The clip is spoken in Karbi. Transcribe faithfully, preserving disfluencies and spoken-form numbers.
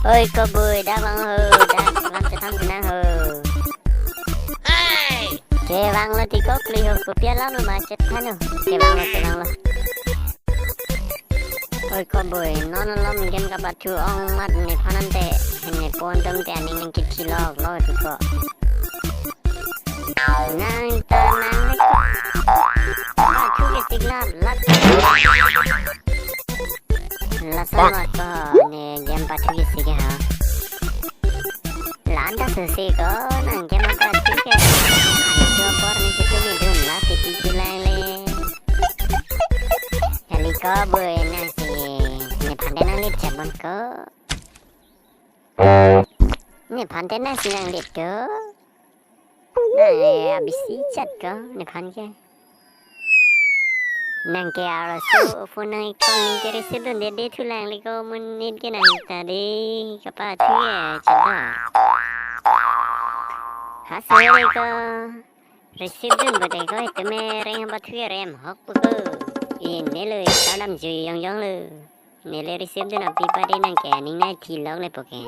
Oi, koboi, dak vang ho, dak lam chethan sinang ho. Kevanglo ti ko kli ho, kopi alam lo ma chethan ho. Kevanglo, kevanglo. Oi, koboi, non alom game kapathu ong amat nephan ante, nephan atum te aning nangkithiloklo ti ko. Nang ta nang le ko. Pathu ke sikla lat. Lason mat ko ne game pathu ke sik ha. La-an ta susi ko nang game pathu ke. Ajo apor ne situ ni dun la titi chulang le. Kali koboi nangsi. Nephan te nanglit chabon ko. Nephan te nangsi nanglit ko. Nang, eh, abisi chat ko, nephan ke. Nang ke arloso phone nang ikon nang ke receive dunde de thulang le ko monit ke nang ta de kapathu ke chat da. Hase le ko receive dun bade ko itume reng pathu ke rem hok pu ko. Ine lo ta dam jui yong yong lo. Neli receive dun api pade nang ke aning nangthilok le po ke.